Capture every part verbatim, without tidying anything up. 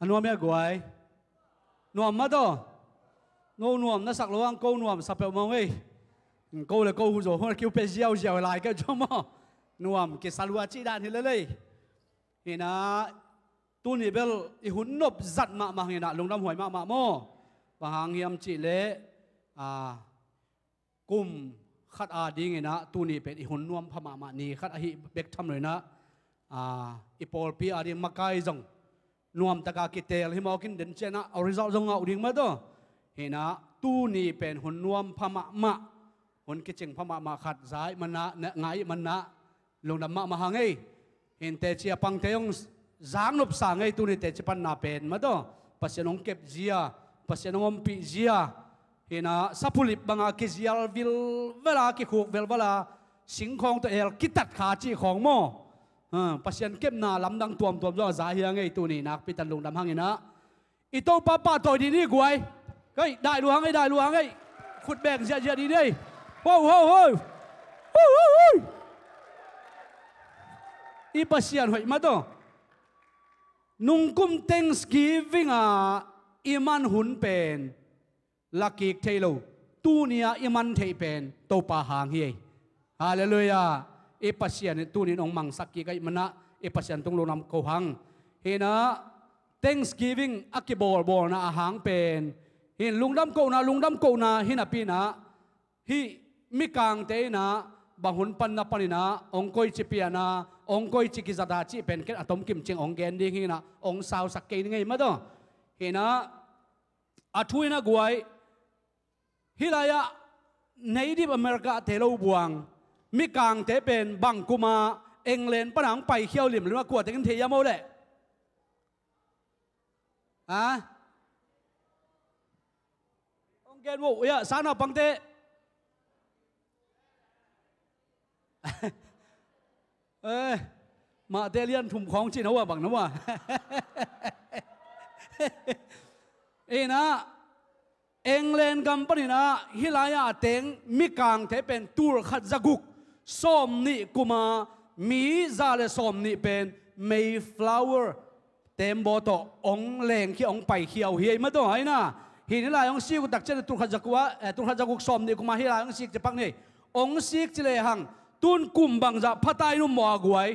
A nuam e guai. Nuam mah tawh. No nuam na sak lo ang ko nuam sa peuhmah ung ei. Ko le ko hu zaw hua kiu pe ziauziau lai keu cua maw. Nuam kisa lua cih dan hi lelei. Hinah tuni bel i hun nop zat mahmah hinah lungdam huai mahmah maw. Bang hang hiam cih leh kum khat adinginah tuni pen i hun nuam pha mahmah ni khat ahi bek tham loinah i pawlpi ading makai zong nuamtaka kiteel hi mawkin den cianah a result zong ngah uh ding mah tawh. Hinah tuni pen hun nuam pha mahmah, hun kicing pha mahmah khat za ih manah, ngah ih manah lungdam mahmah hang ei. Hinteci a pangte hong zaknopsa ngei tuni teci panna pen mah tawh. Pasian hong kep zia, Pasian hong ompih zia. Hinah sapulip banga kizial vilvela kikhuk velvela singkhawng tawh el kitat kha cih khawng maw. Pasian kepna lamdang tuamtuam zong a za hi a ngei tuni nakpi tan lungdam hanginah i Topa pahtawi dih ni guai. Kei dai luang ei, dai luang ei. Khut beng ziahziah dih ni ei. Ho ho ho. Hu hu hu. I Pasian hoih mah tawh. Nungkum Thanksgiving ah i man hun pen lakik thei lo. Tuni ah i man theih pen Topa hang hi ei. Halleluiah. I Pasian in tunin hong mangsak kik ahih manah i Pasian tung lungdam ko hang. Hinah Thanksgiving a kibawlbawlna a hang pen hin lungdam kohna, lungdam kohna hinapinah hih mikangte inah bang hun panna paninah hong koici piana, hong koici kizata cih pen ken a tomkim cing hong gen ding hinah hong sausak kei ni ngei mah tawh. Hinah a thu inah guai. Hih lai-ah Native America te lo buang mikangte pen bang kuma England pana hong paikhia uh limlim a kuatekin thei hiam aw leh? Ha? Hong gen uh ia sana pangte. Eh, Mahte lian thum khawng cin hua bang na hua. Inah England gam paninah hih lai-ah a teng mikangte pen tul khat za guk sawm nih kuma mi za le sawm nih pen Mayflower tembaw tawh hong lengkhia hong paikhia uh hi ei mah tawh aina. Hih ni lai hong sik uh takcian tul khat za kua, eh, tul khat za guk sawm nih kuma hih lai hong sik ci pak ni. Hong sik ci lehang tun kum bangzah phata in um maw a guai?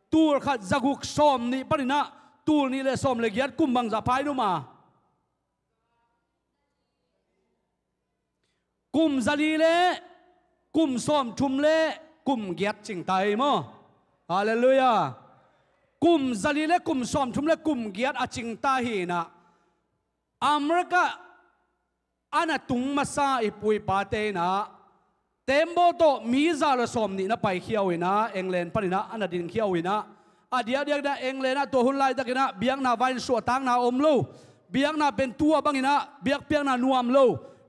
Tul khat za guk sawm nih paninah tul nih le sawm le giat kum bangzah pha in um a? Kum zali le kum sawmthum le kum giat cingta hi maw? Halleluiah. Kum zali le kum sawmthum le kum giat a cingta hi inah America a na tung masa i pu i pate inah tembaw tawh mi za le sawm nih na paikhia uh inah England paninah a na dinkhia uh inah a diakdiak inah England ah tua hun laitakinah biakna vai in suahtakna a om lo. Biakna pen tua banginah biakpiakna nuam lo.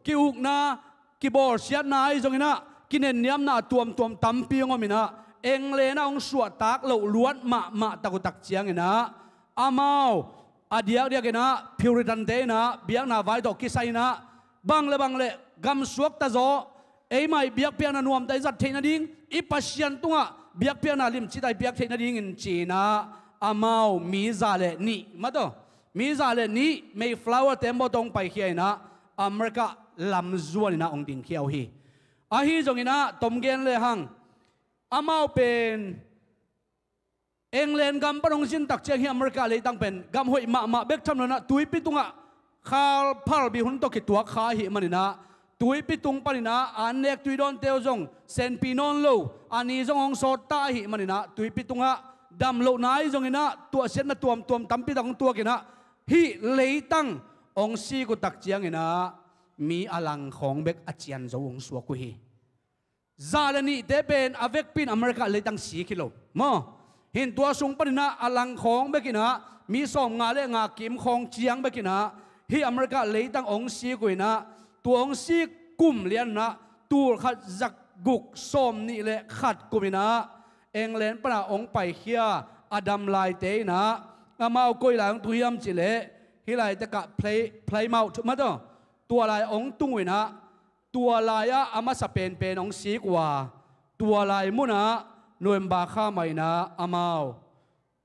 Ki-ukna kibawlsiatna ahi zonginah kinenniamna a tuamtuam tampi hong om inah England ah hong suahtak loh luat mahmah takutak cianginah amau a diakdiakinah Puritan te inah biakna vai tawh kisai inah bang le bang le gamsuakta zaw eimah i biakpiakna nuamta i zat theih nading i Pasian tungah biakpiakna limcita i piak theih nadingin ci inah amau mi za le nih mah tawh mi za le nih Mayflower tembaw tawh hong paikhia inah America lam zuan inah hong dingkhia uh hi. Ahi zonginah tomgen lehang amau pen England gam pan hong zin takciang hi America leitang pen gam hoih mahmah bek tham loinah tuipi tungah khal phalbi hun tawh kituak kha ahih maninah tuipi tung paninah an nek tui dawnte uh zong senpi nawn lo a ni zong hong sawt ta ahih maninah tuipi tungah dam lohna ahi zonginah tuahsiatna tuamtuam tampi tak hong tuakinah hih leitang hong sik uh takcianginah mi a langkhawng bek a cian zo hong suak uh hi. Za le nihte pen a vekpi in America leitang sik hi lo maw? Hin tua sung paninah a langkhawng bekinah mi sawm nga le nga kim khawng ciang bekinah hih America leitang hong sik uh inah tua hong sik kum lianinah tul khat za guk sawm nih le khat kuminah England pana hong paikhia a dam laite inah amau koi lai hong tu hiam cihleh hih laitakah Plymouth mah tawh tua lai hong tung uh inah tua lai-ah a masa penpen hong sik uh a tua lai munah November kha mah inah amau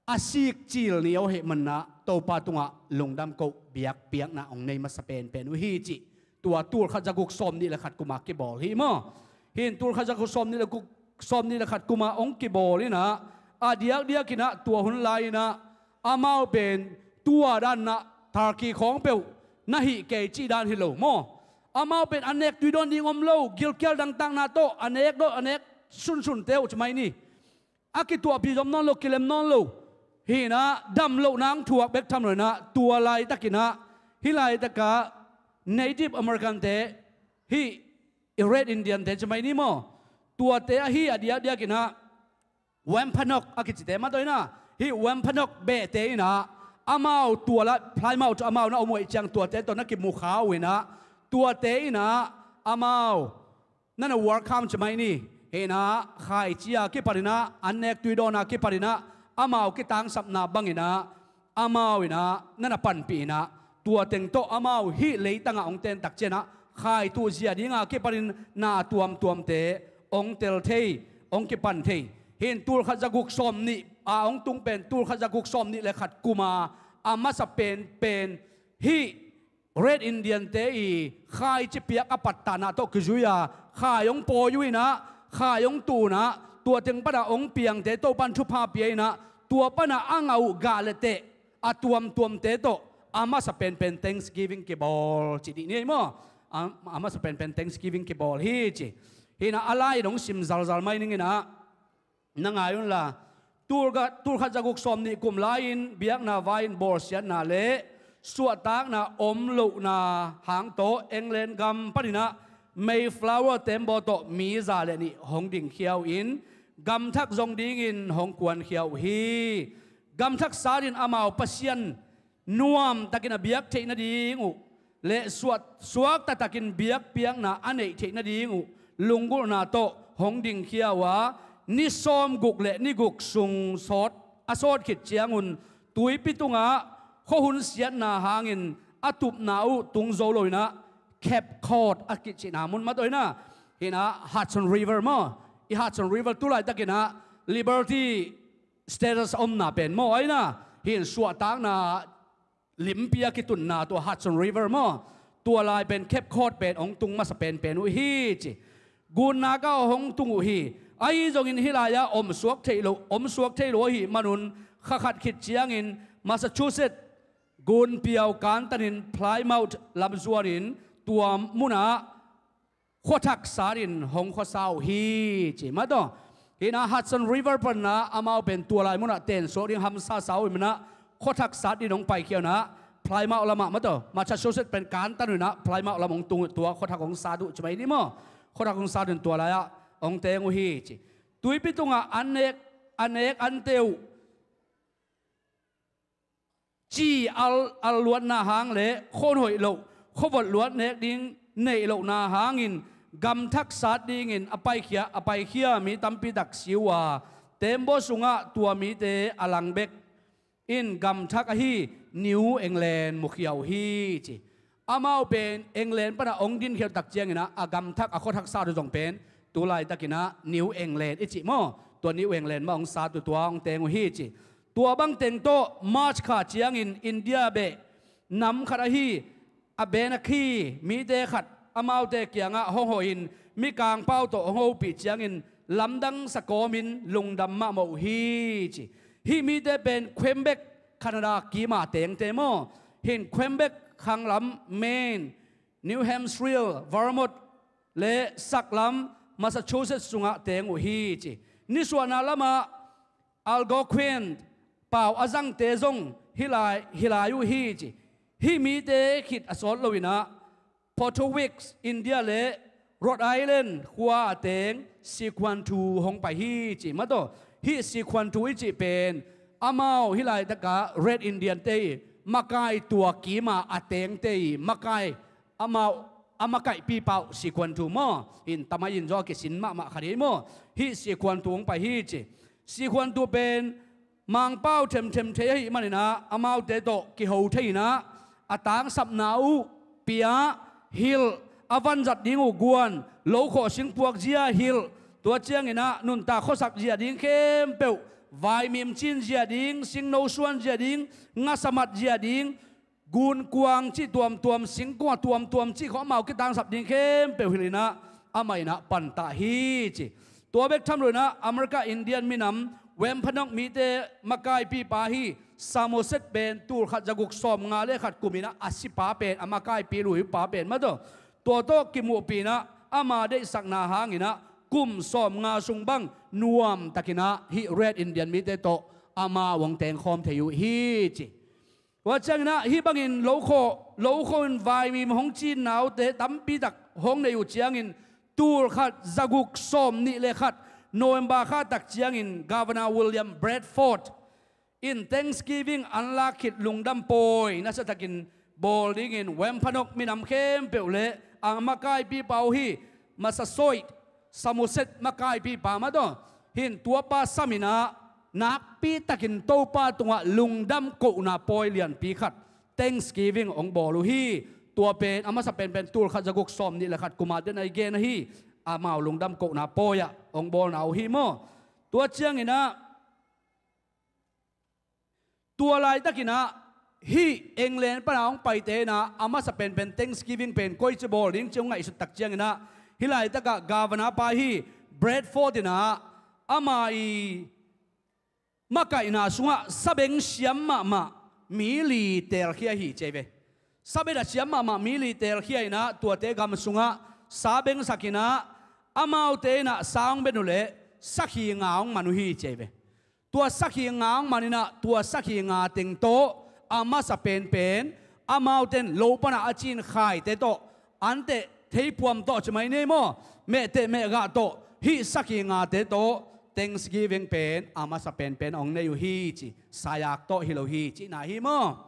a sikcil ni aw hih manah Topa tungah lungdam koh biakpiakna hong nei masa penpen uh hi cih tua tulkhat zaguk sawmnih le khat kuma kibawl hi maw? Hin tulkhat zaguk sawmnih le kuk sawmnih le khat kuma hong kibawl inah a diakdiak inah tua hun lai inah amau pen tua danah Turkey khawng peuh na hih kei cih dan hi lo maw? Amau pen a nek tui dawn ding om lo, gilkial dangtakna tawh a nek dawh a nek sunsunte uh ci mai ni. A kituahpih zom nawn lo, kilem nawn lo. Hinah dam loh nang thuak bek tham lo inah tua laitakinah hih laitakah Native American te hih Red Indian te ci mai ni maw? Tuate ahi a diakdiakinah Wampanoag a kicite mah tawh inah hih Wampanoag behte inah amau tua la Plymouth amau na om uh ahih ciang tuate tawh na kimukha uh inah tuate inah amau nana welcome ci mai ni. Hinah khaici a kipaninah an nek tui dawn a kipaninah amau kitangsapna banginah amau inah nana panpih inah tua teng tawh amau hih leitangah hong tentak cianah khaituh zia dinga kipanin na tuamtuamte hong tel thei, hong kipan thei. Hin tulkhat zaguk sawmnih a hong tung pen tulkhat zaguk sawmnih le khat kuma a masa penpen hih Red Indian te i khaici piak a pattahna tawh kizui a khai hong pawi uh inah khai hong tuh unah tua teng panah hong piangte Topan thupha pia inah tua panah a ngah uh gah le teh a tuamtuamte tawh a masa penpen Thanksgiving kibawl ci dih ni ei maw? A, a masa penpen Thanksgiving kibawl hi ci. Hinah a lai in hong sim zalzal mai ning inah na ngai unla, tulkhat, tulkhat zaguk sawmnih kum lai-in biakna vai-in bawlsiatna le suahtakna om lohna hang tawh England gam paninah Mayflower tembaw tawh mi za le nih hong dingkhia uh in gamthak zong dingin hong kuankhia uh hi. Gamthak satin amau Pasian nuamtakin a biak theih nading uh le suak, suakta takin biakpiakna a neih theih nading uh lunggulhna tawh hong dingkhia uh a ni sawmguk le ni guk sung sawt a sawt khit ciangun tuipi tungah khuahun siatna hangin a tupna uh tung zo lo inah Cape Cod a kicihna mun mah tawh inah hinah Hudson River maw? I Hudson River tulaitakinah Liberty status a omna pen maw? Aina hin suahtakna limpi a kitunna tua Hudson River maw? Tua lai pen Cape Cod pen hong tung masa penpen uh hi ci. Gunnak ah hong tung uh hi. Ahi zongin hih lai-ah omsuak theih loh, omsuak thei lo ahih manun kha khat khit ciangin Massachusetts gunpiau kantanin Plymouth lamzuanin tua munah khuathak satin hong khuasa uh hi ci mah tawh. Hinah Hudson River panah amau pen tua lai munah tensuak ding hamsa sa uh hi manah khuathak satin hong paikhia unah Plymouth lamah mah tawh. Massachusetts pen kantan unah Plymouth lam hong tung uh tua khuathak hong sat uh ci mai ni maw? Khuathak hong satin tua lai-ah hong teng uh hi ci. Tuipi tungah an nek, an nek ante uh ci al, al luatna hang le khuahun hoih loh khuavot luat nek ding neih lohna hangin gamthak sat dingin a paikhia, a paikhia mi tampi tak si uh a tembaw sungah tua mite a lang bek in gamthak ahi New England mukhia uh hi ci. Amau pen England panah hong dinkhiat tak cianginah a gamthak a khuathak sat uh zong pen tulaitakinah New England i cih maw? Tua New England mah hong sat uh tua hong teng uh hi ci. Tua bang teng tawh March kha ciangin India beh nam khat ahi Abenaki mite khat amaute kiangah hong hawhin Mikang pau tawh hong hopih ciangin lamdang sakawmin lungdam mahmah uh hi ci. Hih mite pen Quebec, Canada kima tengte maw? Hin Quebec khanglam Maine, New Hampshire, Vermont le saklam Massachusetts sungah teng uh hi ci. Nisuahna lamah Algonquin pau a zangte zong hih lai, hih lai uh hi ci. Hih mite khit a sawt loinah Potowick, India le Rhode Island khua a teng Siquantu hong pai hi ci mah tawh. Hih Siquantu i cih pen amau hih laitakah Red Indian te i makai tua kima a tengte i makai amau a makaihpi pau Siquantu maw? Hin tamai in zaw a kisin mahmah kha dei maw? Hih Siquantu hong pai hi ci. Siquantu pen Mangpau themthem thei ahih maninah amaute tawh kiho thei inah a tangsapna uh pia hilh, a vanzat ding uh guan, lo khawh singpuak zia hilh, tua cianginah nuntak khuasak zia ding khempeuh vaimim cin zia ding, singno suan zia ding, ngasamat zia ding, gunkuang cih tuamtuam, singkuang a tuamtuam cih khawng amau kitangsap ding khempeuh hilh inah amah inah pantah hi ci. Tua bek tham lo inah America Indian minam Wampanoag mite makaipipa hi Samoset pen tul khat za guk sawm nga le khat kum inah a sipa pen, a makaipi luipa pen mah tawh, tua tawh kimuhpih inah ama deihsakna hang inah kum sawm nga sung bang nuamtak inah hih Red Indian mite tawh amau hong tengkhawm thei uh hi ci. Tua ciang inah hih bangin lokhawh, lokhawh in vaimim hong cinna uh te tampi tak hong nei uh ciangin tul khat za guk sawm nih le khat November kha tak ciangin Governor William Bradford in Thanksgiving an lak khit lungdam pawi nasiatakin bawl dingin Wampanoag minam khempeuh le a makaipipa uh hi Massasoit, Samoset makaipipa mah tawh hin tuapa sam inah nakpitakin Topa tungah lungdam kohna pawi lianpi khat Thanksgiving hong bawl uh hi. Tua pen a masa penpen tul khat za guk sawm nih le khat kum a den a i gen ahi, amau lungdam kohna pawi ah hong bawlna uh hi maw? Tua ciang inah tua laitak inah hih England pana hong paite inah a masa penpen Thanksgiving pen koici bawl ding ci hong ngaihsut tak ciang inah hih laitakah governor pa hi Bradford inah ama i makaihna sungah sabeng siam mahmah mi li teelkhia hi ci ei ve. Sabet a siam mahmah mi li teelkhia inah tuate gam sungah sabengsak inah amaute inah sa hong ben uh leh sakhi nga hong man uh hi ci ei ve. Tua sakhi nga hong man inah tua sakhi nga teng tawh a masa penpen amaute in lo pana a cin khaite tawh, anteh theipuam tawh ci mai ni maw, mehteh mehgah tawh hih sakhi ngate tawh Thanksgiving pen a masa penpen hong nei uh hi ci. Sayak tawh hi lo hi cihna hi maw?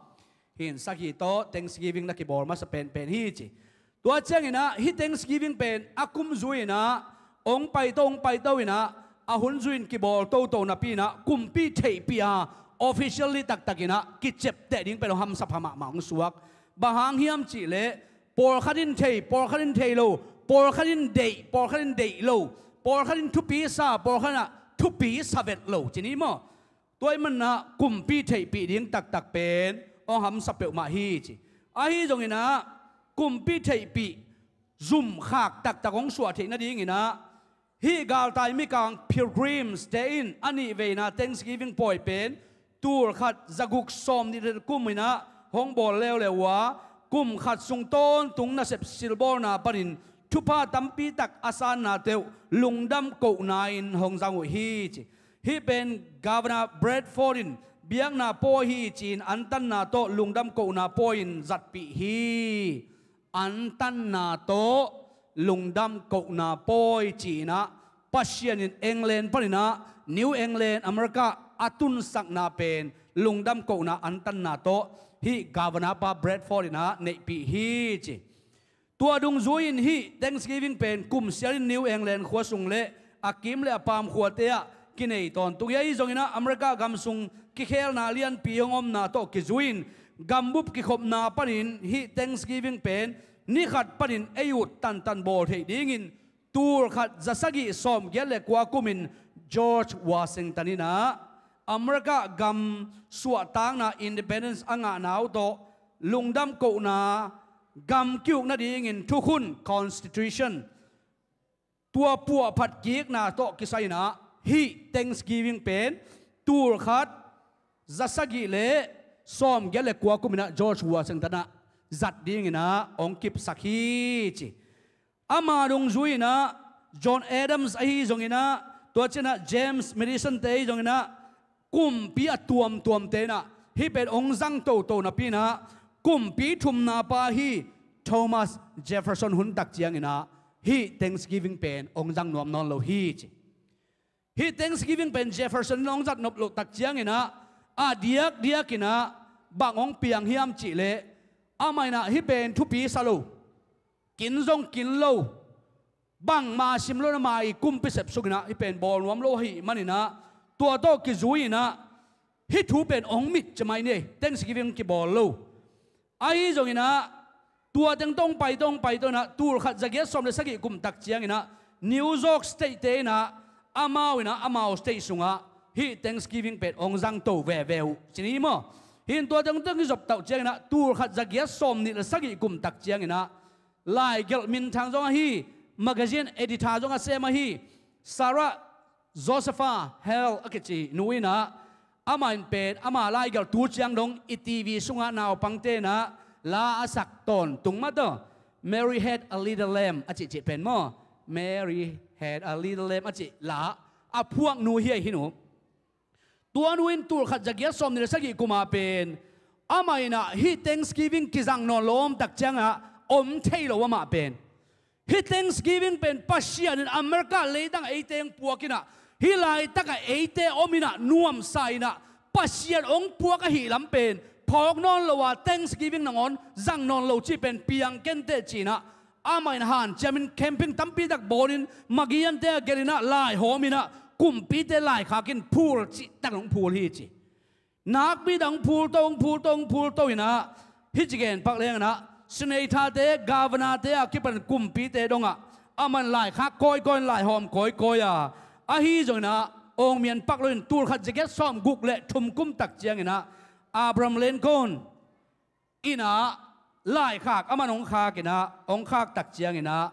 Hin sakhi tawh Thanksgiving na kibawl masa penpen hi ci. Tua ciang inah hih Thanksgiving pen a kum zui inah hong paito hong paito inah a hun zui in kibawl toto napi inah kumpi theihpih a officially taktak inah kiciapteh ding pen hong hamsa pha mahmah hong suak. Bang hang hiam cih leh pawlkhat in thei, pawlkhat in thei lo, pawlkhat in deih, pawlkhat in deih lo, pawlkhat in thupi sa, pawlkhat inah thupi sa vet lo ci ni maw? Tua ahih manin ah kumpi theihpih ding taktak pen hong hamsa peuhmah hi ci. Ahi zongin ah kumpi theihpih zumkhak taktak hong suah theih nadingin ah hih galtai mikang pilgrims te in a nihveina Thanksgiving pawi pen tul khat za guk sawm nih le kum in ah hong bawl leuleu uh a, kum khat sung tawntung nasep silbawlna panin thupha tampi tak a sanna teuh lungdam kohna in hong zang uh hi ci. Hih pen Governor Bradford in biakna pawi hi ci-in antanna tawh lungdam kohna pawi in zatpih hi. Antanna tawh lungdam kohna pawi ci-in ah Pasian in England panin ah New England, America a tunsakna pen lungdam kohna antanna tawh hih Governor pa Bradford in ah neihpih hi ci. Tua dungzui in hih Thanksgiving pen kum sialin New England khua sung le a kim le a paam khuate ah kinei tawntung hi. Ahi zongin ah America gam sung kikhelna lianpi hong omna tawh kizui in gambup kikhopna panin hih Thanksgiving pen ni khat panin ei ut tantan bawl theih dingin tul khat za sagih sawm giat le kua kumin George Washington in ah America gam suahtakna independence a ngahna uh tawh lungdam kohna gam ki-uk nadingin thukhun, constitution, tua puahphat kikna tawh kisai in ah hih Thanksgiving pen tul khat za sagih le sawm giat le kua kumin ah George Washington ah zat dingin ah hong kipsak hi ci. Ama dungzui in ah John Adams ahi zongin ah, tua ciangin ah James Madison te ahi zongin ah, kumpi a tuamtuamte in ah hih pen hong zang toto napi in ah kumpi thumna pa hi Thomas Jefferson hun tak ciangin ah hih Thanksgiving pen hong zang nuam nawn lo hi ci. Hih Thanksgiving pen Jefferson in hong zat nop loh tak ciangin ah a diakdiak in ah bang hong piang hiam cih leh amah in ah hih pen thupi sa lo, kin zong kin lo, bangmah sim lo in ama i kumpi sep sungin ah hih pen bawl nuam lo ahih manin ah tua tawh kizui in ah hih thu pen hong mit ci mai ni, Thanksgiving kibawl lo. Ahi zongin ah tua teng tawh hong pai tawh hong pai tawh in ah tul khat za giat sawm le sagih kum tak ciangin ah New York State te in ah amau in ah amau state sungah hih Thanksgiving pen hong zangto veve uh ci ni maw. Hih in tua tengteng i zop tauh cianginah tulkhat zagiat sawmnih le sagih kum tak cianginah laigelh minthang zong ahi, magazine editor zong a sem ahi Sarah Josepha Hale a kici nu inah, amah in pen ama laigelh tu ciang dong i T V sungah naupang tenah la a sak tawntung mah tawh, Mary Had a Little Lamb a cihcih pen maw, Mary Had a Little Lamb a cih la a phuak nu hi ahi nu. Tua nu in tulkhat zagiat sawmnih le sagih kum a pen amah inah hih Thanksgiving kizang nawn lo om tak ciangah om thei lo amah pen. Hih Thanksgiving pen Pasian in America leitang eite hong puak inah, hih laitakah eite om inah nuamsa inah Pasian hong puak ahi lam pen phawk nawn lo a, Thanksgiving nangawn zang nawn lo cih pen piang kenteh cinah amah in hanciamin camping tampitak bawlin magiante a gelinah laihawm inah kumpite laikhakin phul cihtak hong phul hi ci. Nakpi tak hong phulto, hong phulto, hong phulto inah hih ci gen pak lenginah senatorte, governor-te a kipan kumpite dongah amah in laikhak kawikawi in laihawm kawikawi a, ahi zonginah awngmian pak loin tulkhat zagiat sawmguk le thum kum tak cianginah Abraham Lincoln inah laikhak amah in hong khak inah, hong khak tak cianginah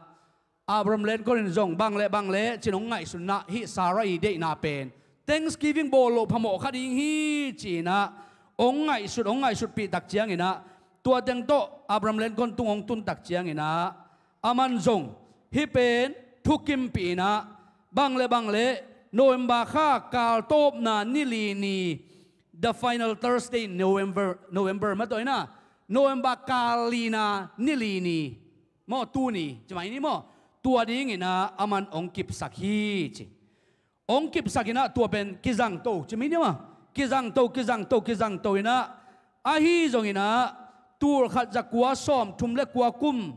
Abraham Lincoln in zong bang le bang le cin hong ngaihsun inah hih Sarah i deihna pen Thanksgiving bawl loh phamawh kha ding hi cinah hong ngaihsut, hong ngaihsutpih tak cianginah tua teng tawh Abraham Lincoln tung hong tun tak cianginah aman zong hih pen thukimpih inah bang le bang le November kha kaltawpna ni li ni, the final Thursday in November, November mah tawh inah November kal lina ni li ni maw, tuni ci mai ni maw, tua dinginah aman hong kipsak hi ci. Hong kipsak inah tua pen kizangto ci mai ni maw, kizangto, kizangto, kizangto inah ahi zonginah tulkhat zakua sawmthum le kua kum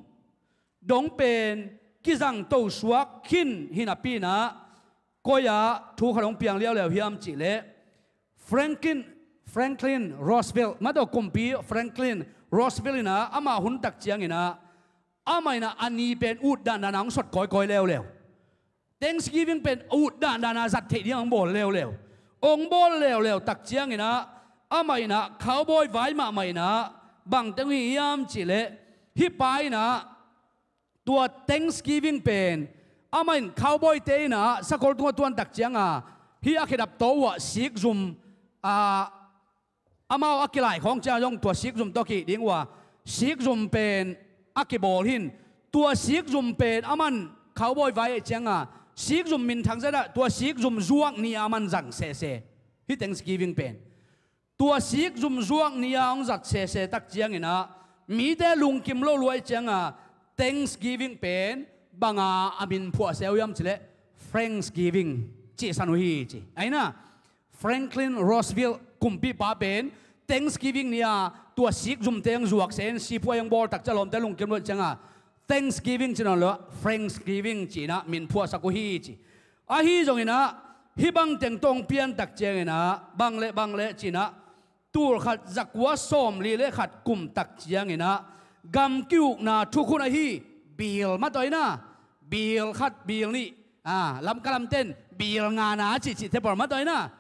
dong pen kizangto suak khin hi napi inah koi-ah thu khat hong piang liauliau hiam cihleh Franklin, Franklin Roosevelt, mah tawh kumpi Franklin Roosevelt inah ama hun tak cianginah amah inah a ni pen ut dandan a hong sot kawikawi leuleu. Thanksgiving pen ut dandan a zat theih ding a hong bawl leuleu. Hong bawl leuleu tak cianginah amah inah cowboy vai mahmah inah bangteng hi hiam cihleh hih pa inah tua Thanksgiving pen amah in cowboy-te inah sakol tungah tuan tak cianga hih a khedap tawh uh ah sikzum, ah, amau a kilai khawng ciang zong tua sikzum tawh kihih ding uh ah sikzum pen a kibawl hin. Tua sikzum pen aman cowboy vai ahih cianga sikzum minthang zat ah tua sikzum zuak ni-a aman zang sese hih Thanksgiving pen. Tua sikzum zuak ni-a hong zat sese tak cianginah mite lungkim lo luai cianga Thanksgiving pen banga a min phuah se uh hiam cihleh Thanksgiving cihsan uh hi ci. Aina Franklin Roosevelt kumpipa pen Thanksgiving ni-a tua sikzumte hong zuak se in siphuai hong bawl tak ciang lawmte lungkim lo cianga Thanksgiving ci nawn lo ah Thanksgiving cinah min phuahsak uh hi ci. Ahi zonginah hih bangteng tawh hong pian tak cianginah bang le bang le cinah tulkhat zakua sawmli le khat kum tak cianginah gam ki-ukna thukhun ahi bill mah tawh inah bill khat, bill nih, ah, Lamka lamten bill ngana a cihcih thepor mah tawh inah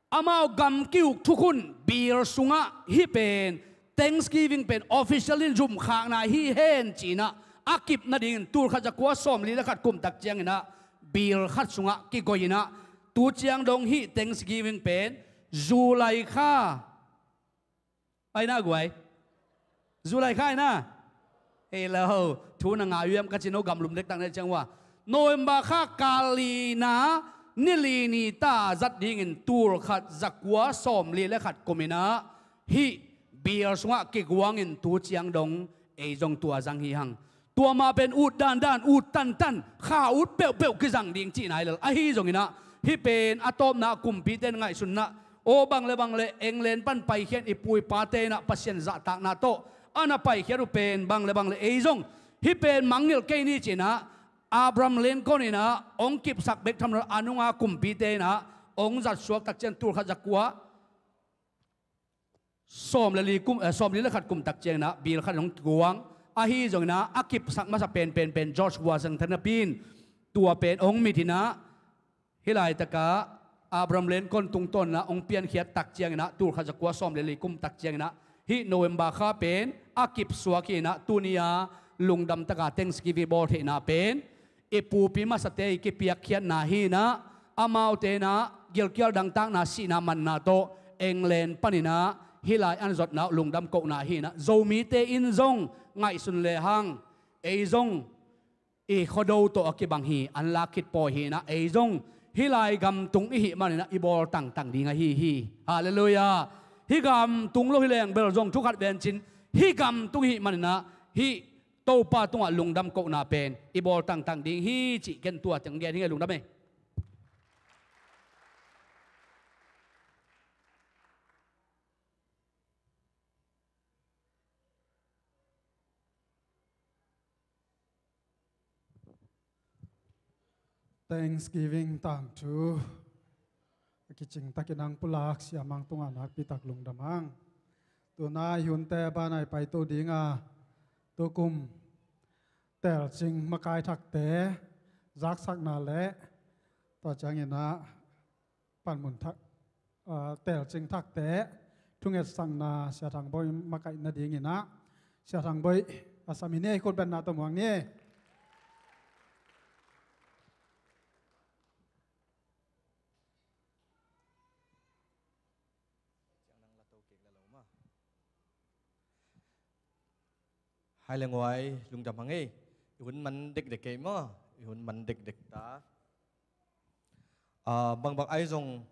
amau gam ki-uk thukhun bill sungah hih pen Thanksgiving pen official in zumkhakna hi hen cinah a kip nadingin tulkhat zakua sawmli le khat kum tak cianginah bill khat sungah kigoihinah tu ciang dong hih Thanksgiving pen July kha aina guai. July kha aina. Ei lo, thu na ngai uh hiam ka ci no gamlum dektak na ciang uh ah November kha kal lina ni li ni ta zat dingin tulkhat zakua sawmli le khat kuminah hih bill sungah kiguangin tu ciang dong ei zong tua zang hi hang. Tua mah pen ut dandan, ut tantan, kha ut peuhpeuh kizang ding cihna hi lel. Ahi zonginah hih pen a tawpna kumpite in ngaihsunnah aw bang le bang le England pan paikhiat i pu i pate inah Pasian zahtakna tawh a na paikhiat uh pen bang le bang le ei zong hih pen mangngilh kei ni cinah Abraham Lincoln inah hong kipsak bek tham lo a nunga kumpite inah hong zatsuak tak ciang tulkhat zakua sawm le li kum, eh, sawmli le khat kum tak cianginah bill khat hong kiguang. Ahi zonginah a kipsak masa penpen pen George Washington napi in tua pen hong mit inah hih laitakah Abraham Lincoln tungtawn inah hong piankhiat tak ciang inah, tulkhat zakua sawm le li kum tak ciang inah, hih November kha pen a kipsuak hi inah, tuni-a lungdam taka Thanksgiving bawl theihna pen i pupi masate i kipiakkhiatna hi inah, amaute inah gilkial dangtakna, sihna manna tawh England pan inah hih lai an zawtna uh lungdam kohna hi inah, Zomite in zong ngaihsun lehang ei zong i Khuado tawh a kibang hi, an lak khit pawi hi inah, ei zong hih lai gam tung i hih man inah i bawl tangtang ding ahi hi. Halleluiah. Hih gam tung lo hi leng bel zong thu khat vencin, hih gam tung i hih man inah hih Topa tungah lungdam kohna pen i bawl tangtang ding hi cih ken tua teng gen hi ngei, lungdam ei. Thanksgiving tangthu a kicing takin ang pulak siamang tungah nakpi tak lungdam ang. Tuna i hunte banah i paito dinga, tukum telcing makai thakte zaksakna le tua cianginah panmun thak, ah, telcing thakte thungetsakna Sia Thang Bawi makaih nadinginah Sia Thang Bawi a sam hi ni. Khutbetna tawh muang ni. Hai le nguai, lungdam hang ei. I hun man dekdek kei maw? I hun man dekdek ta. Ah, bangbang ahi zong,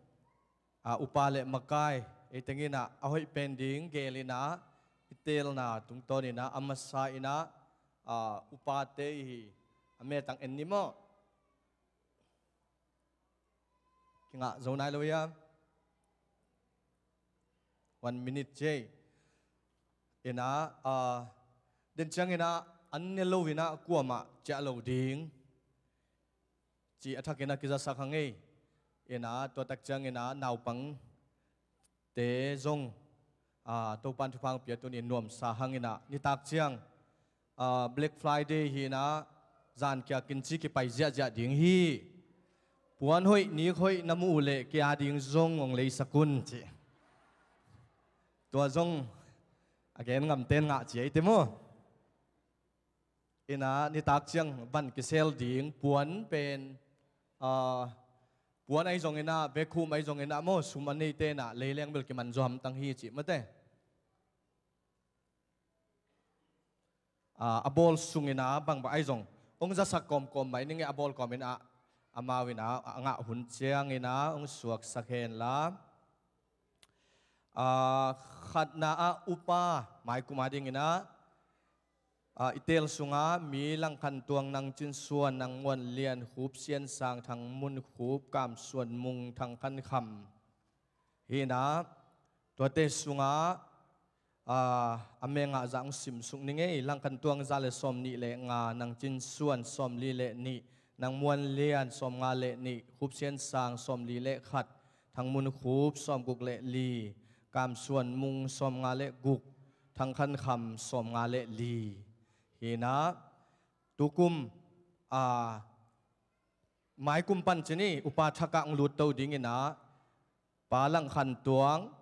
ah, upa le makai ei tenginah a hoih pen ding geelinah i teelna tungtawninah a masa inah, ah, upate i a metang en ni maw? Kingah zo nai lo hiam? One minute cei. Inah, ah, den cianginah an ne lo inah kuamah ciah lo ding ci a thakinah kizasak hang ei. Inah tua tak cianginah naupangte zong, ah, Topan thupha hong pia tunin nuamsa hanginah nitak ciang, ah, Black Friday hinah zan kia kinci kipai ziahziah ding hi. Puan hoih nik hoih na muh uh leh kia ding zong hong leisak un ci. Tua zong a gen ngamten ngah ci ei te maw? Inah nitak ciang van kisel ding puan pen, ah, puan ahi zonginah, vacuum ahi zonginah maw, sum a neite inah leileng bel kiman zuamtang hi cih mate. Ah, a bawl sunginah bangbang ahi zong hong zasak kawmkawm mah i ning e, a bawl kawminah amau inah a ngah hun cianginah hong suaksak henla. Ah, khatna ah upa maikum a dinginah, ah, i teel sungah mi Langkhan Tuang, Nang Cin Suan, Nang Muan Lian, Khup Sian Sang, Thang Mun Khup, Kam Suan Mung, Thang Khan Kham hinah, tuate sungah, ah, a mengah zah hong simsuk ning ei. Langkhan Tuang za le sawm nih le nga, Nang Cin Suan sawm li le nih, Nang Muan Lian sawm nga le nih, Khup Sian Sang sawm li le khat, Thang Mun Khup sawm guk le li, Kam Suan Mung sawm nga le guk, Thang Khan Kham sawm nga le li hinah, tukum, ah, maikum pan ci ni, upa thakah hong lut to dinginah Pa Langkhan Tuang,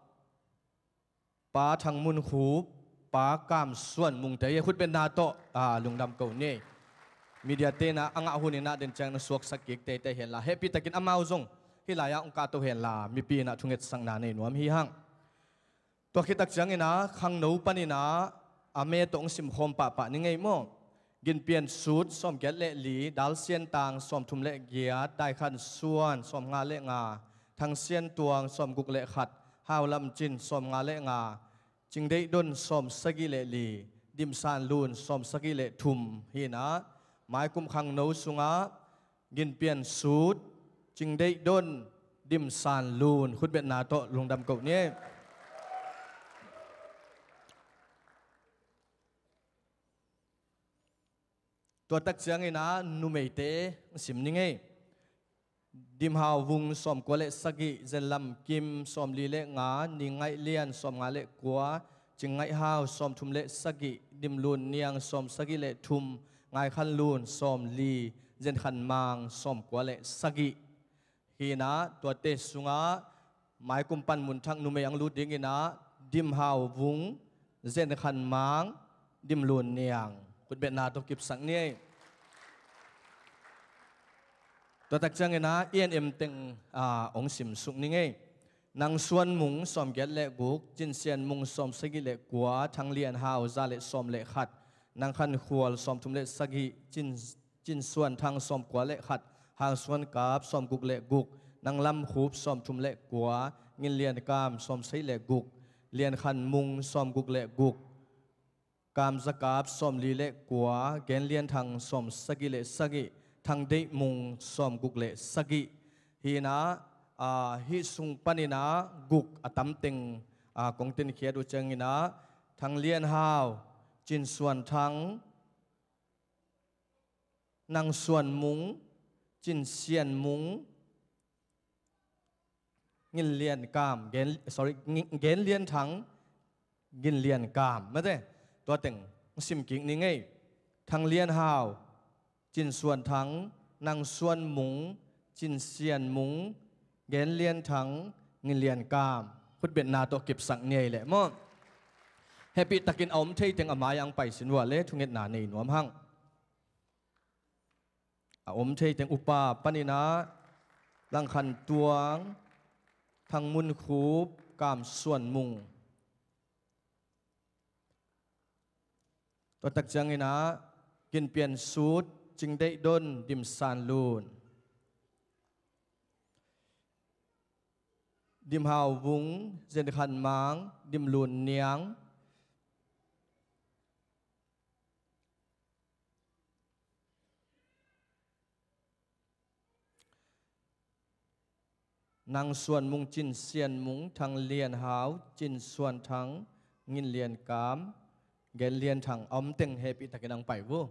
Pa Thang Mun Khup, Pa Kam Suan Mungte hi. Khutbetna tawh, ah, lungdam ko ni. Media tenah a ngah huninah den ciang na suaksak kik teitei henla, hehpihtakin amau zong hih lai-ah hong kahto henla, mipi inah thungetsakna nei nuam hi hang. Tua khit tak cianginah khangno paninah a me tawh hong simkhawm pahpah ning ei maw? Ginpian Sut sawm giat le li, Dal Sian Tang sawm thum le giat, Dai Khan Suan sawm nga le nga, Thang Sian Tuang sawm guk le khat, Hau Lam Cin sawm nga le nga, Cing Deih Don sawm sagih le li, Dim San Lun sawm sagih le thum hinah, maikum khangno sungah Ginpian Sut, Cing Deih Don, Dim San Lun, khutbetna tawh lungdam ko ni. Tua tak cianginah numeite sim ning ei. Dim Hau Vung sawm kua le sagih, Zen Lam Kim sawm li le nga, Ning Ngaih Lian sawm nga le kua, Cing Ngaih Hau sawm thum le sagih, Dim Lun Niang sawm sagih le thum, Ngai Khan Lun sawm li, Zen Khan Mang sawm kua le sagih Hi inah tuate sungah maikum panmun thak numei ang lut dinginah Dim Hau Vung, Zen Khan Mang, Dim Lun Niang, khutbetna tawh kipsak ni ei. Tua tak cianginah i en em teng, ah, hong simsuk ni ngei. Nang Suan Mung sawmgiat le guk, Cin Sian Mung sawmsagih le kua, Thang Lian Hau za le sawm le khat, Nang Khan Khual sawmthum le sagih, Cin, Cin Suan Thang sawmkua le khat, Hang Suan Kap sawmguk le guk, Nang Lam Khup sawmthum le kua, Ngin Lian Kam sawmsagih le guk, Lian Khan Mung sawmguk le guk, Kam Za Kap sawmli le kua, Gen Lian Thang sawmsagih le sagih, Thang Deih Mung sawmguk le sagih. Hi inah, ah, hih sung paninah guk a tamteng, ah, kong tenkhiat uh cianginah Thang Lian Hau, Cin Suan Thang, Nang Suan Mung, Cin Sian Mung, Ngin Lian Kam, Gen, sorry, Ngin, Gen Lian Thang, Ngin Lian Kam. Mate, tua teng sim kik ni ngei. Thang Lian Hau, Cin Suan Thang, Nang Suan Mung, Cin Sian Mung, Gen Lian Thang, Ngin Lian Kam. Khutbetna tawh kipsak ni ei leh maw. Hehpih takin a om thei teng a mai-ah ang pai sin uh a leh thungetna nei nuam hang. A om thei teng upa paninah Lang Khan Tuang, Thang Mun Khup, Kam Suan Mung. Tua tak cianginah Gin Pian Sut, Cing Deih Don, Dim San Lun, Dim Hau Vung, Zen Khan Mang, Dim Lun Niang, Nang Suan Mung, Cin Sian Mung, Thang Lian Hau, Cin Suan Thang, Ngin Lian Kam, Gen Lian Thang, a om teng hehpih takin ang pai uh.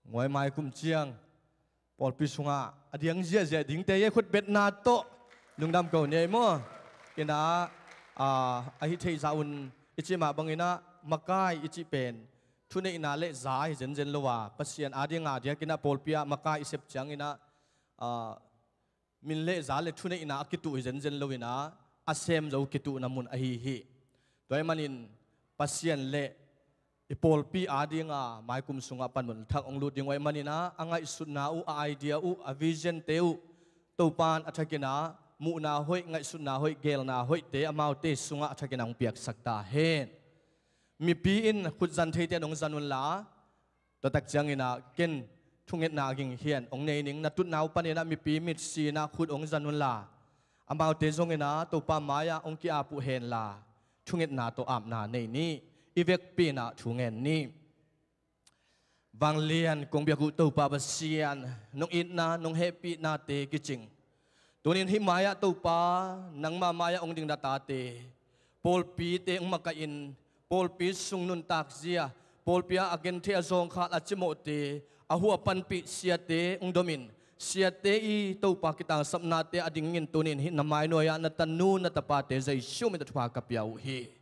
Nguai mai kum ciang pawlpi sungah a diang ziahziah dingte i khutbetna tawh lungdam ko ni ei maw. Inah, ah, ahi theih zah un i cih mah banginah makai i cih pen thuneihna le za hi zenzen lo a, Pasian a ding a diakinah pawlpi ah makai i sep cianginah, ah, min le za le thuneihna a kituh hi zenzen loinah a sem zo kituhna mun ahi hi. Tua ahih manin Pasian le i pawlpi a dinga maikum sungah panmun thak hong lut ding uh ahih maninah a ngaihsutna uh, a idea uh, a vision-te uh Topa in a thakinah muhna hoih, ngaihsutna hoih, geelna hoihte amaute sungah a thakinah hong piaksak ta hen. Mipi in khutzan theite in hong zan unla, tua tak cianginah ken thungetna a ging hian hong nei ning. Na tutna uh paninah mipi mitsi inah khut hong zan unla, amaute zonginah Topa mai-ah hong ki-ap uh henla, thungetna tawh apna nei ni. I vekpi inah thu ngen ni. Vanglian kong biak uh Topa Pasian, nong itna nong hehpihnate kicing. Tunin hih mai-ah Topa, nangma mai-ah hong ding na tate, pawlpite hong makaihin, pawlpi sung nuntakzia, pawlpi ah a genthei a zawngkhal a cimawhte, a huh a panpih siate hong domin, siate i Topa kitangsapnate a dingin tunin hih na mainuai-ah na tanu na tapate Jesu min tawh thupha ka pia uh hi.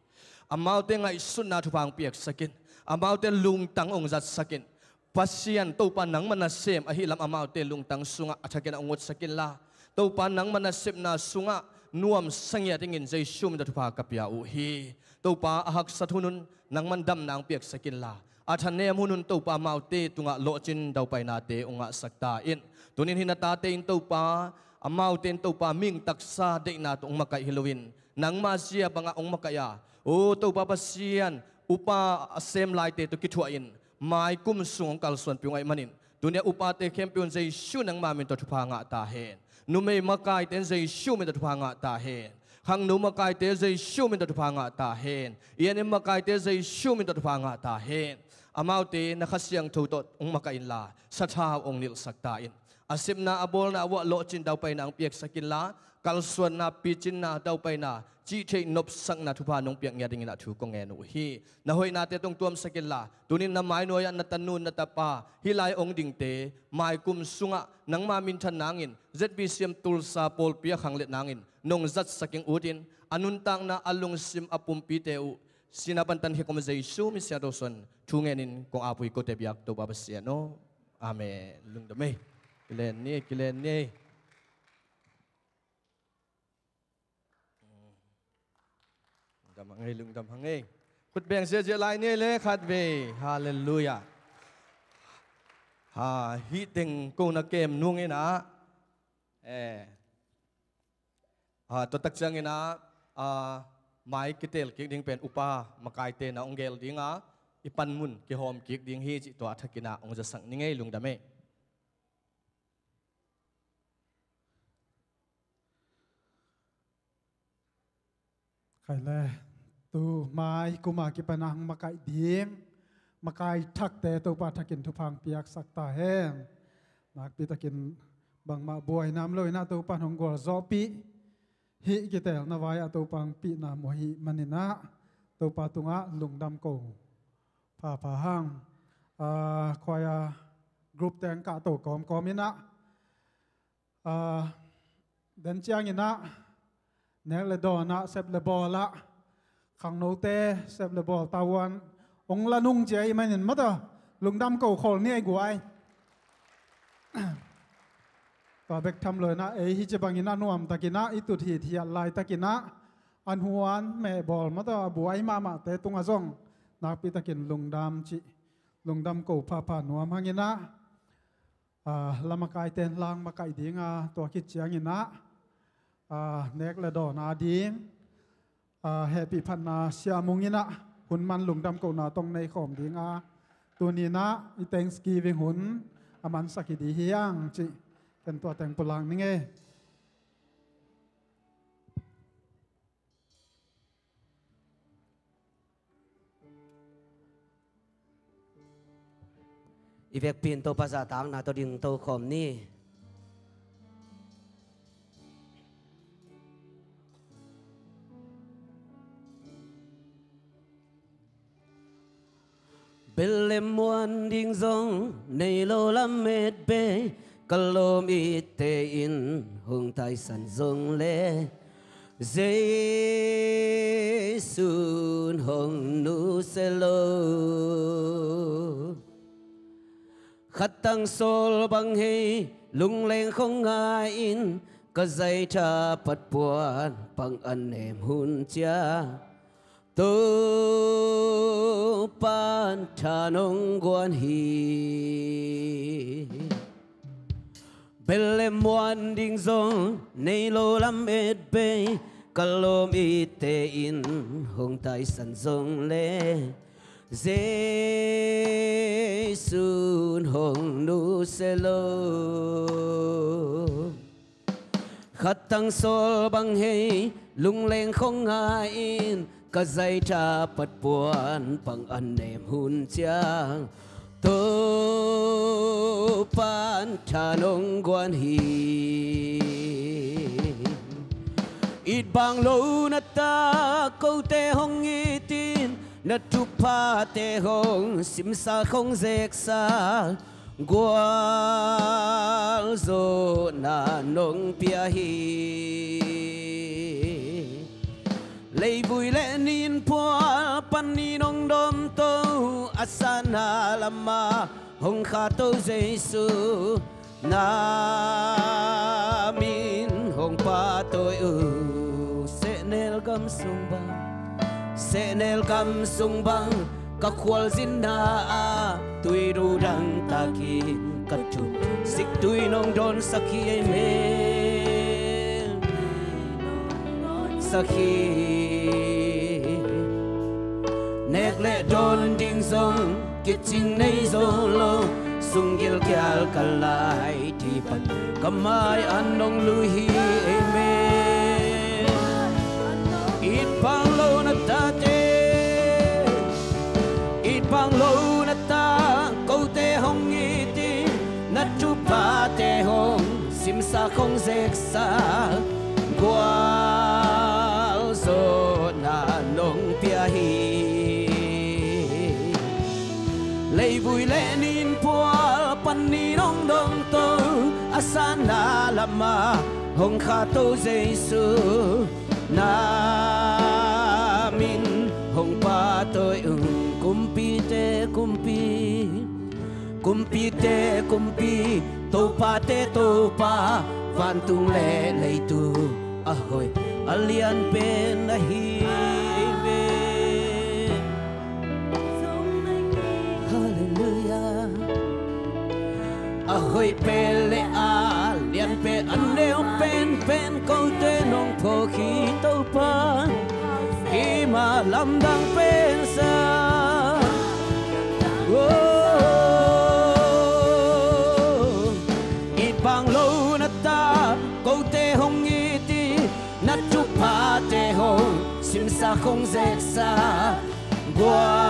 Amaute ngaihsutna thupha hong piaksak in, amaute lungtang hong zatsak in. Pasian Topa nangma nasem ahi lam amaute lungtang sungah a thakin a hong utsak inla, Topa nangma nasepna sungah nuamsa ngiat dingin Jesu min tawh thupha ka pia uh hi. Topa a haksat hunhun nangman damna hong piaksak inla, a thanem hunhun Topa amaute tungah lawhcin daupainate hong ngahsak ta in. Tunin hih na tate in Topa, amaute in Topa mihing taksa deihna tawh hong makaih hi loin, nangma zia bangah hong makaih a, o Topa Pasian, upa a sem laite tawh kithuahin maikum sung hong kalsuanpih uh ahih manin, tuni-ah upate khempeuh in Jesu nangma min tawh thupha ngah ta hen. Numei makaite in Jesu min tawh thupha ngah ta hen. Khangno makaite Jesu min tawh thupha ngah ta hen. I an in makaite Jesu min tawh thupha ngah ta hen. Amaute na Kha Siangtho tawh hong makaih inla, sathau hong nilhsak ta in. A sepna a bawlna uh ah lawhcin daupaina hong piaksak inla, kalsuanna, picinna, daupaina, cih theih nopsakna thupha nong piak ngiat dingin ah thu kong ngen uh hi. Na hoihnate tong tuamsak inla, tunin na mainuai-ah na tanu na tapa hih lai ong dingte maikum sungah nangma minthan nangin, Z B C M Tulsa pawlpi a khanglet nangin nong zatsak ing utin, a nuntakna, a lungsim, a pumpite uh sihna pan tankhia kawm Jesu min siangtho suan thu ngenin kong ap uh hi. Kote biak Topa Pasian aw. Amen. Lungdam ei. Kilen ni, kilen ni. Lungdam hang ei, lungdam hang ei. Khut beng ziahziah lai ni ei le khatvei. Halleluiah. Ha, hih teng ko na kem nung in ah, eh, ha, tua tak ciangin ah, ah, mai kitel kik ding pen upa makaite na ong gel ding a, i panmun kihawm kik ding hi cih tua a thakin ah ong zasak ning ei. Lungdam ei. Khai le, tu mai kum a kipan a hong makaih ding makai thakte Topa thakin thupha hong piaksak ta hen. Nakpi takin bangmah buaina om lo in ah Topa hong gualzawhpih, hih kitelna vai-ah Topa hong pihna mu ahih manin ah Topa tungah lungdam ko phapha hang. Ah, choir group teng kahto kawmkawm in ah, ah, den ciangin ah nek le dawn ah, sep le bawl ah, khangnote sep le bawl tavuan ong la nung ci ahih manin mata lungdam ko khol ni ei guai. Tua bek tham lo in ah ei hi ci bangin a nuamtakin ah i tut hithiat laitakin ah a hnuan mehbawl mata a buai mahmahte tungah zong nakpi takin lungdam cih, lungdam ko phapha nuam hangin ah, ah, la makaite in lang makaih ding a, tua khit ciangin ah, ah, nek le dawn a ding, ah, hehpih phatna siamung in ah hun man lungdam kohna tawh nei khawm ding a, tuni in ah i Thanksgiving hun a mansak hi ding hi hang cih ken tua teng pulak ning ei. I vekpi in Topa zahtakna tawh dingto khawm ni. Bel le muan ding zong nei lo lamet bei, ka lawm itte in hong taisan zong le, Jesu in hong nusia lo. Khat tang sawl bang hei, lungleng khong ngai in, ka zaitha pat puan pang a nem hun ciang, Topa'n tha nong guan hi. Bel le muan ding zong nei lo lamet bei, ka lawm itte in hong taisan zong le, Jesu in hong nusia lo. Khat tang sawl bang hei, lungleng khong ngai in, ka zaitha pat puan pang a nem hun ciang, Topa'n tha nong guan hi. It bang lo na ta, kote hong it in, na thuphate hong simsa khong zeksa, gualzawhna nong pia hi. Leivui le nin phual panin hong dawmto, a sanna lamah hong khato Jesu, na min hong pahtawi uh. Sehnel gam sung bang, sehnel gam sung bang, ka khualzinna ah tuidu dang takin ka thup, siktui nong dawnsak hi ei men. Sak hi. Nek le dawn ding zong kicing nei zo lo, sunggil kial ka lai thei pan ka mai-ah nong lui hi ei men. It bang lo na tate, it bang lo na ta, kote hong it in, na thuphate hong simsa khong zeksa, Leivui le ninpual panin hong domto, a sanna lamah hong khato Jesu, na min hong pahtawi ung. Kumpite kumpi, kumpite kumpi, topate topa, vantung le leitung a hoih a lian pen ahi ve. Halleluiah. A hoih pen le a lian pen, a neu penpen kote nong phawk hi Topa, hi mah lamdang pensa. Oh, it bang lo na ta, kote hong it in, na thuphate hong simsak hong zeksak, gualzawhna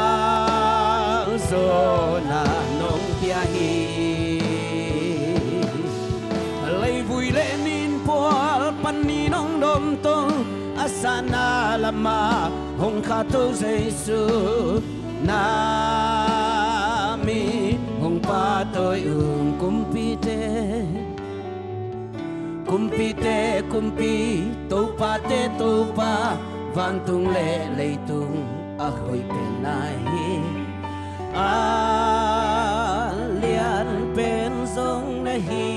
nong pia hi. Leivui le ninpual panin hong domto, a sanna lamah hong khato Jesu, na min hong pahtawi ung. Kumpite, kumpite kumpi, topate topa, vantung le leitung a hoih pen na hi, a lian pen zong na hi.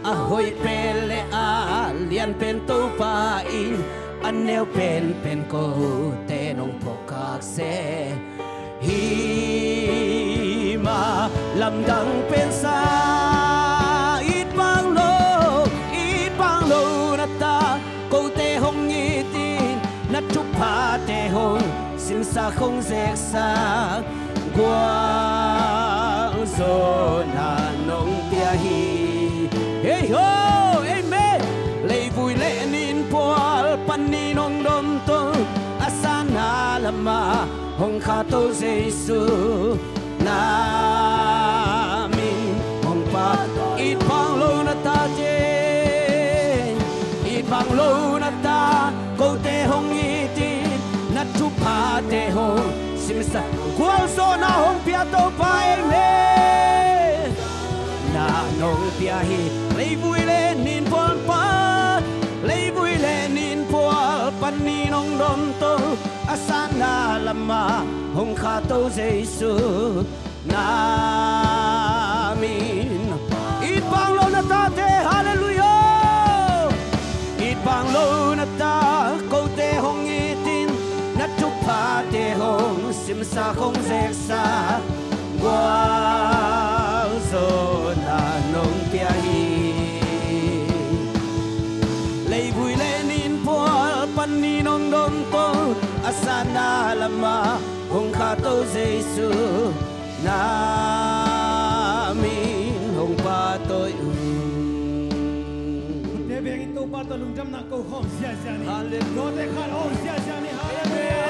A hoih pen le a lian pen Topa in, a neu penpen kote nong phawk khak se, hi mah lamdang pensa. It bang lo, it bang lo na ta, kote hong it in, na thuphate hong simsak hong zeksak, gualzawhna nong pia hi. Hei ho, amen. Leivui le ninpual panin hong domto, a sanna lamah hong khato Jesu, na min hong pahtawi. It bang lo na tate, it bang lo na ta, kote hong it in, na thuphate hong simsak, gualzawhna hong pia Topa, amen. Na nong pia hi. Leivui le ninpual pan, leivui le ninpual panin hong domto, a sanna lamah hong khato Jesu, na min. It bang lo na tate, halleluiah. It bang lo na ta, kote hong it in, na thuphate hong simsak hong zeksak, gualzawhna nong pia hi. Leivui le ninpual panin hong domto, a sanna lamah hong khato Jesu, na min hong pahtawi ung. Khutbeng in Topa tawh lungdamna ko khawm ziahziah ni. Halleluiah. Note khat hawm ziahziah ni. Halleluiah,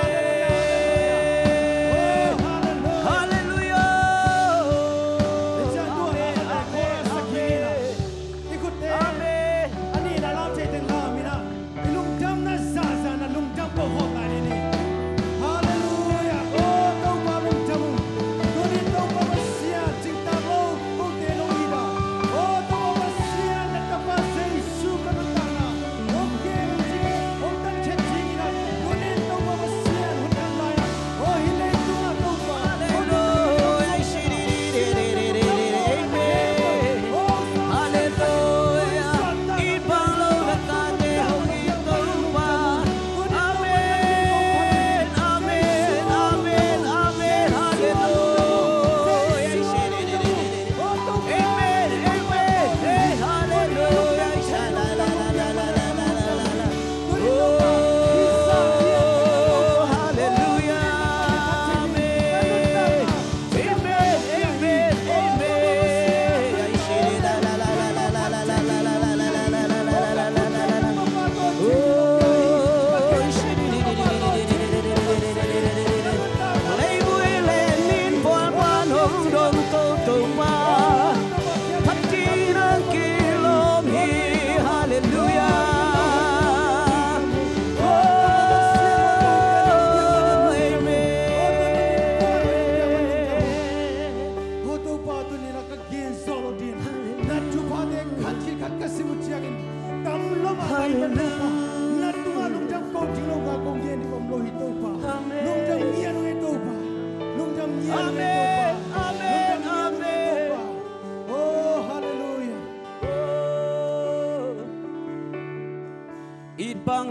halleluiah, halleluiah. Oh, halleluiah. Halleluiah. Amen. Amen. I khutte a nihna lam thei teng lam in ah, i lungdamna zahzah na lungdam ko khawm lai ni. Halleluiah. Oh, Topa lungdam ung. Tuni Topa Pasian, cingtak lo kote nong it a, oh, Topa Pasian, na tapa Jesu ka nuntakna hong kem ding, hong tan khiat ding in ah, tuni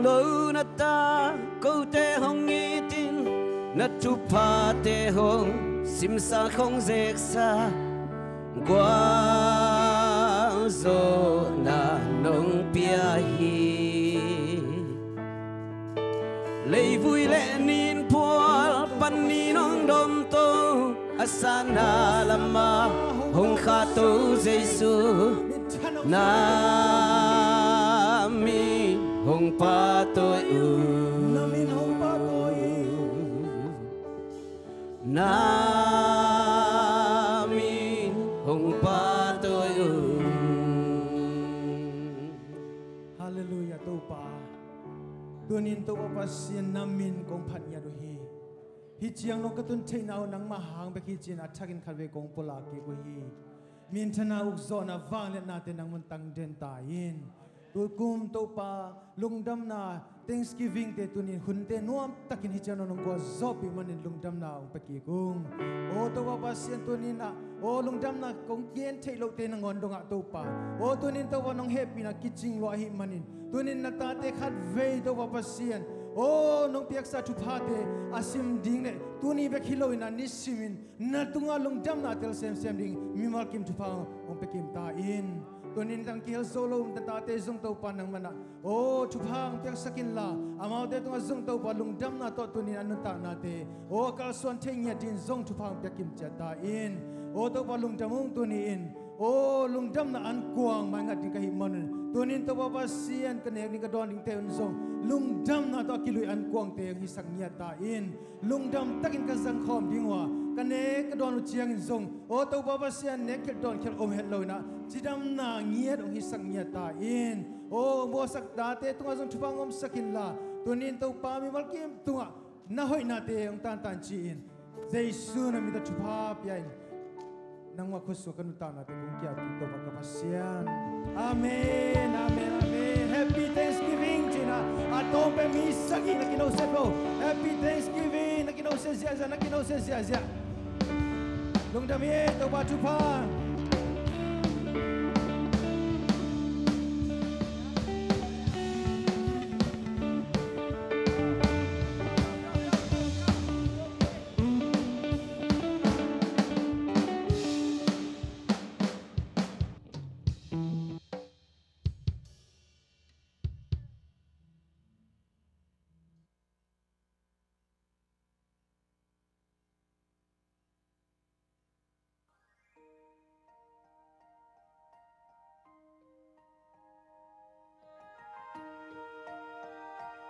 lo na ta, kote hong itin, na thuphate hong simsa, hong zeksa, gualzawhna nong pia hi. Leivui le nin phual panin hong domto, a sana lama hong khahto Jesu, na min hong pahtawi uh. Na min hong pahtawi uh. Na min hong pahtawi uh. Halleluiah, Topa. Tunin Topa Pasian, na min kong phat ngiat uh hi. Hih ciang nong ka tun theihna uh nangmah hang bek hi ci-in a thakin khatvei kong pulak kik uh hi. Minthanna, ukzawhna, vangliatnate nangman tang den ta in. Tukum Topa, lungdamna, thanksgiving te tunin hunte nuamtakin hih ciang nong gualzawhpih manin lungdamna hong pia kik ung. Aw Topa Pasian, tunin ah aw lungdamna kong gen theih lohte nangawn dongah Topa, aw tunin Topa nong hehpihna kicing lua ahih manin, tunin na tate khatvei Topa Pasian, aw nong piaksa thuphate a sim ding le tuni bek hi loin a nisimin na tungah lungdamna a tel semsem ding mimal kim thupha hong pia kim ta in. Tunin tang kihel zo lo na tate zong Topa nangman ah aw thupha hong piaksak inla, amaute tungah zong Topa lungdamna tawh tunin a nuntaknate aw a kalsuan thei ngiat dingin zong thupha hong pia kim ciat ta in. Aw Topa lungdam ung tuni in. Aw lungdamna ankuang maingat ding ka hih manun, tunin Topa Pasian ka nek ding ka dawn dingte un zong lungdamna tawh a kiluih ankuangte hong hisak ngiat ta in. Lungdam takin ka zangkhawm ding uh a, ka nek ka dawn uh ciangin zong aw Topa Pasian, nek khial dawn khial om het loin ah cidamna ngiat hong hisak ngiat ta in. Aw hong bawlsak tate tungah zong thupha hong omsak inla, tunin Topa mimal kim tungah na hoihnate hong tantan ci-in Jesu na min tawh thupha pia in. Nangmah khutsung ka nuntaknate kong kiat kik Topa ka Pasian. Amen, amen, amen. Happy Thanksgiving ci-in ah a tawm pen mi sagih na kinoset lo. Happy Thanksgiving, na kinoset ziahziah, na kinoset ziahziah. Lungdam hi, Topa thupha.